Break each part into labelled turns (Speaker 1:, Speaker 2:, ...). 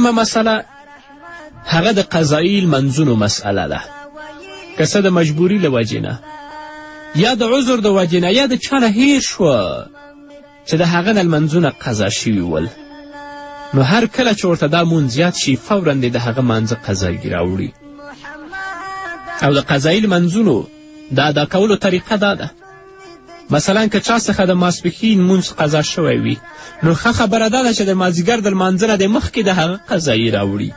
Speaker 1: مهمه مسله هغه د قضایي لمنځونو مسئله ده. که څه د مجبوري له وجې نه یا د عذر د وجې نه یا د چا نه هېر شوه چې د هغه نه لمنځونه قضا شوي ول، نو هر کله چې ورته دا مونځ یاد شي فورا دې د هغه مانځه قضایي راوړي. او د قضایي لمنځونو د ادا کولو طریقه دا ده، مثلا که چا څخه د ماسپښین لمونځ قضا شوی وي نو ښه خبره دا ده چې د مازدیګر د لمانځه نه دې مخکې د هغه قضایي راوړي.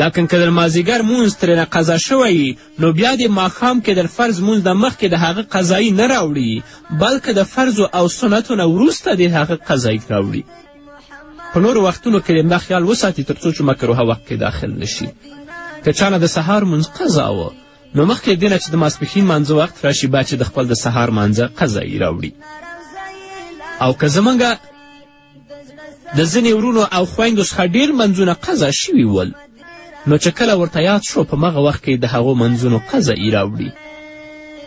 Speaker 1: لکن که د مازدیګر مونځ ترېنه قضا شوی نو بیا دې ماښام کې د فرض مونځ نه مخکې د هغه قضایي نه راوړي، بلکې د فرضو او سنتو نه وروسته دې هغه قضایي راوړي. په نورو وختونو کې دې دا خیال وساتي تر څو چې مکروهه وخت کې داخل نشي. که چا نه د سهار مونځ قضا و نو مخکې دې نه چې د ماسپښین مانځه وخت راشي باید چې د خپل د سهار مانځه قضایي راوړي. او که زمونږ د ځینې ورونو او خویندو څخه ډېر منځونه قضا شوي ول نو چې کله ورته یاد شو په مغه وخت کې د هغو منځونو قضایي راوړي.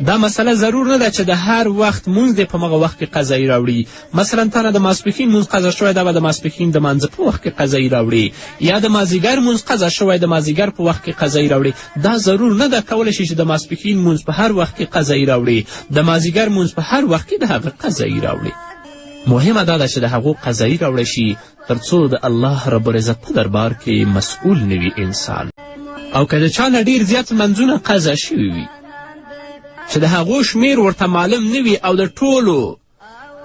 Speaker 1: دا مسله ضرور نه ده چې د هر وخت مونځ دې په مغه وخت کې قضایي راوړي. مثلا تا نه د ماسپښین مونځ قضا شوی دا به د ماسپښین د مانځه په وخت کې قضایي راوړي، یا د مازدیګر مونځ قضا شوی د مازدیګر په وخت کې قضایي راوړي. دا ضرور نه ده، کولی شي چې د ماسپښین مونځ په هر وخت کې قضایي راوړي، د مازدیګر مونځ په هر وخت کې د هغه قضایي راوړي. مهمه دا ده چې د هغو قضایي راوړی شي تر څو د الله رب العزت په دربار کې مسؤل نه وي انسان. او که د چا نه ډېر زیات لمنځونه قضا شوي وي چې د هغو شمیر ورته معلوم نه وي او د ټولو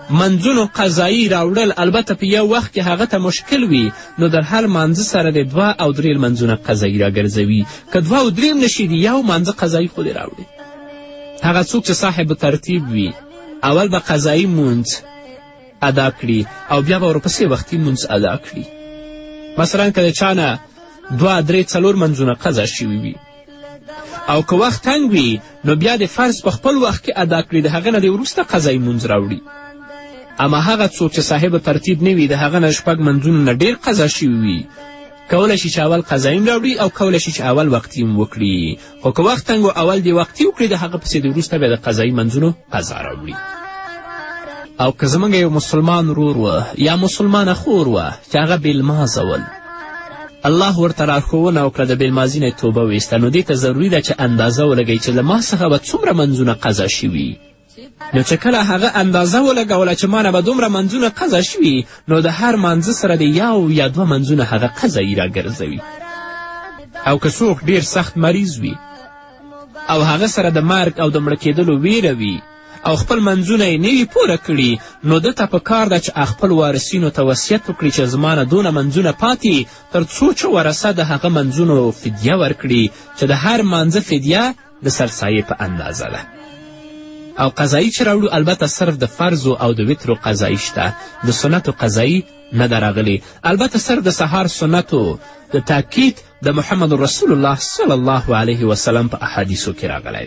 Speaker 1: منځونو قضایي راوړل البته په یو وخت کې هغه ته مشکل وي، نو د هر مانځه سره دې دوه او درې لمنځونه قضایي راګرځوي. که دوه او درې هم نشي دي یو مانځه قضایي خو دې راوړي. هغه څوک چې صاحب ترتیب وي اول به قضایي مونځ ادا کړي او بیا به ورپسې وختي مونځ ادا کړي. مثلا که د چا نه دوه درې څلور منځونه قضا شوي وي او که وخت تنګ وي نو بیا د فرض په خپل وخت کې ادا کړي، د هغه نه دې وروسته قضایي مونځ راوړي. اما هغه څوک چې صاحب ترتیب نه وي د هغه نه شپږ منځونو نه ډېر قضا شوي وي کولی شي چې اول قضایي هم راوړي او کولی شي چې اول وقتي هم وکړي. خو که وخت تنګ و اول دې وقتي وکړي، د هغه پسې دې وروسته بیا د قضایي منځونو قضا راوړي. او که زموږ یو مسلمان ورور و یا مسلمانه خور وه چې هغه بې لمازه ول، الله ورته لارښوونه وکړه د بې لمازي نه یې توبه ویسته، نو دې ته ضروري ده چې اندازه ولګوي چې له ما څخه به څومره منځونه قضا شوي. نو چې کله هغه اندازه ولګوله چې ما نه به دومره منځونه قضا شوي، نو د هر مانځه سره دې یو یا دوه منځونه هغه قضایي راګرځوي. او که څوک ډیر سخت مریض وي او هغه سره د مرګ او د مړه کېدلو ویره وي او خپل منځونه یې نه وي پوره کړي، نو ده ته په کار ده چې خپل وارثینو ته وصیت وکړي چې زما نه دونه منځونه پاتې، تر څو چې ورثه د هغه منځونو فدیه ورکړي، چې د هر مانځه فدیه د سرسایې په اندازه ده. او قضایي چې راوړو البته صرف د فرضو او د وترو قضایي شته، د سنتو قضایي نه ده راغلې. البته صرف د سهار سنتو د تاکید د محمد رسول الله صلی الله علیه وسلم په احادیثو کې راغلی.